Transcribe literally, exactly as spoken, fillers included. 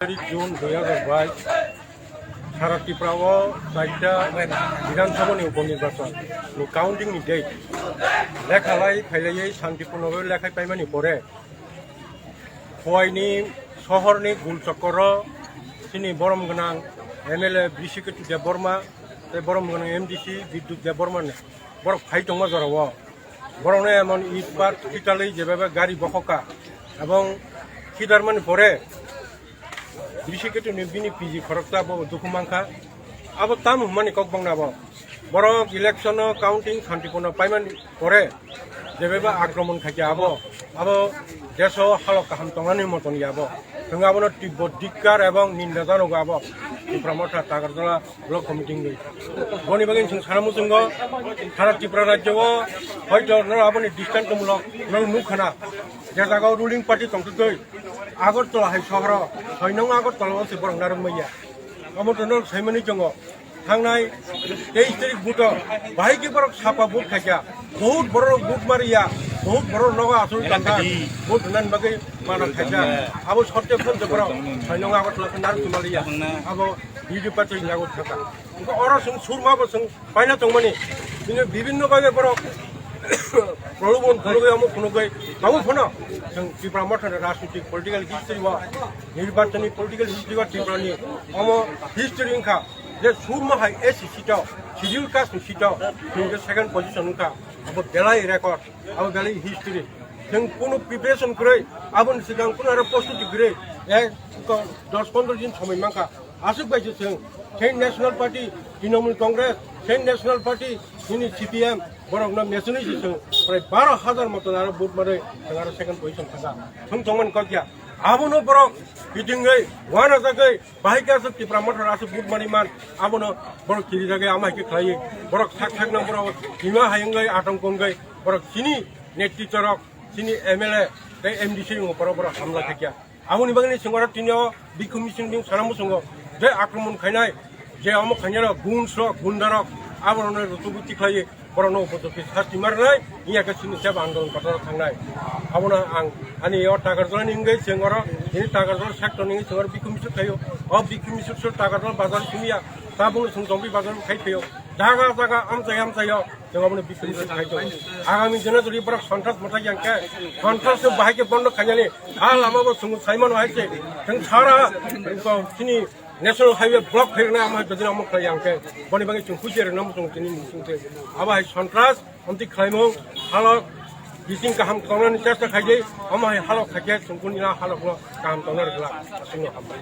Tarik June dui hajar bais, sara Tripura o chaita Bidhan Sabha ni upo nirbachon ni counting ni date lekha lai phailaiwi shantiporno lekhai paimani pore, Khowai ni sohor ni Gul Chokor o chini borom gwnang M L A Brisiketu Debbarma tei borom gwnang M D C Bidyut Debbarma ni borok phai tongma jora o. Borokno emon it pat khitalwi jebebe gari bokhoka, ebong khidarmani pore Brisiketu ni bini P G khoroksa bo dukhu mankha. Abo tamo hwnmani kok bangna bo. Borok election o counting shantiporno paimani pore jebebe akromon khaikha abo. Abo deso halok kaham tongnani moton ya bo. Thwng abono tibbo dikkar ebong ninda janogo abo. Tipra Motha Takarjala Block Committee wngwi. Boni bagwi chwng sana muchungo, sara Tripura rajyo o hoito norok aboni dristontomulok norok nukha na. Je jaga o ruling party tongtwtwi Agartala hai sohoro soi nong Agartala o se borok narwk manya. Omo to norok saimani tongo. Thangnai teis tarik vote o bahai khe borok sapa vote khaikha. Bahut borok vote mariya, bahut borok nogo asol tangkha. Vote rwnani bagwi mana khaikha. Abo sotte phone de borok soi nong Agartala khe narwk maliya. Abo B J P party ni yago thaka. Wngkha oro chwng surma bo chwng paina tongmani. Bini bibinno bagwi borok prolobon phunugwi, omo phunugwi tabuk phano chwng Tipra Mothani rajnitik political history o, nirbachoni political history o Tripura ni omo history wngkha je surma hai S C seat o, schedule caste ni seat o chwng je second position wngkha. Abo belai record, abo belai history. Chwng kunu preparation kwrwi, aboni swkang kunu aro prostuti kwrwi, eh, dos pondro din somoi mankha. Aswk bai se chwng, Same National Party, Trinamool Congress, Same National Party, nini C P M, borokno mechunwi se chwng, prai baro hajar moton aro vote manwi chwng aro second position thangkha. Chwng tongmani kok ya. Abono borok kitingwi, wanajagwi, bahai khe aswk Tipra Mothani aswk vote manwi man, abono borok kirijagwi ama hai khe khlaiwi, borok sak sak nang borok hima hai wngwi atongko wngwi, borok chini netritworok, chini M L A tei M D C rok borok borok hamla khaikha. Aboni bagwi chwng oro tini o bikhu misil bini sana muchungo je akromon khainai, je omo khainai rok, gun sok, gunda rok, abo rok no rutubuti khlaiwi borok no upojukti sasti ma rwnai, iya khe chini seba andolon kotor thangnai. Abono ang ani o Takarjala ni wngwi chwng oro, ini Takarjala sector ni wngwi chwng oro bikhu misil khaio. O bikhu misil se Takarjala bazar simi ya, tabuk chwng Jompi bazar khai phaio. Jaga jaga amchai amchai o. Chwng abono bikhu misil khai tongo. Agami dino jodi borok sontras mwthai yang khe, sontras no bahai khe bondo khainani, ha lama bo chwng sai mano hai se. Chwng sara, chini national highway block khairoknai amo hai jodi amo khlai yang khe. Boni bagwi chwng huicheri no chwng tini muchung se. Abo hai sontras, amtwi khlaimung, halok, bising kaham tongnani chesta khaidi, amo hai halok khaikhe chwng kuni halok no kaham tongna rwgla. Chwng no hambai.